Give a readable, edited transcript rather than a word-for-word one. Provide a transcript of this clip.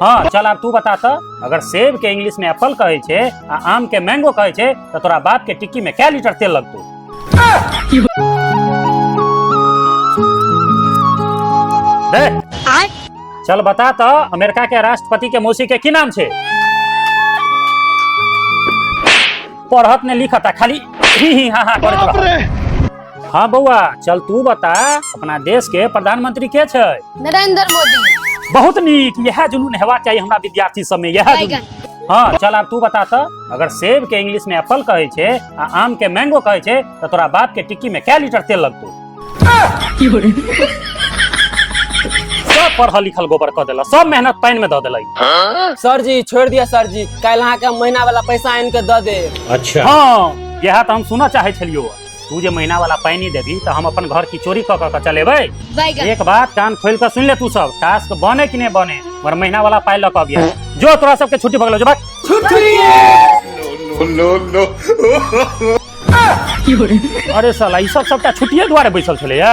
हाँ चल आब तू बता तऽ, अगर सेब के इंग्लिश में एप्पल कहै छै आ आम के मैंगो कहै छै तऽ तोरा बाप के टिक्की में कै लीटर तेल लगतौ? दे। चल बता तऽ, अमेरिका के राष्ट्रपति के मौसी के की नाम छै? पढ़त ने लिखत आ खाली ही ही हा हा करैत रहत। हाँ बौआ, चल तू बता, अपना देश के प्रधानमंत्री के छै? नरेंद्र मोदी। बहुत नीक, यह जुनून हेबाक चाही हमरा विद्यार्थी सब में, यह जुनून। हाँ चल आब तू बता तऽ, अगर सेब के इंग्लिश में एप्पल कहै छै आ आम के मैंगो कहै छै तऽ तोरा बाप के टिक्की में कै लीटर तेल लगतौ? सब पढ़ल लिखल गोबर कऽ देलक, सब मेहनत पानि में दऽ देलक। सर जी, छोड़ दिया सर जी, काल्हि अहाँके हम महीना वाला पैसा आनि के दऽ देब। अच्छा। हाँ, इएह तऽ हम सुनऽ चाहै छलियौ। तू जे महीना वाला पाइ नहि देबही तऽ हम अपन घर की चोरी कऽ कऽ के चलेबै। एक बात कान खोलि कऽ सुनि ले तू सब, टास्क बने कि नहि बने, मगर महीना वाला पाइ लऽ कऽ अबिहे। जो, तोरा सबके छुट्टी भऽ गेलौ, जो भाग। No, no. अरे साला, ई सब सबटा छुट्टिए दुआरे बैसल छलैया।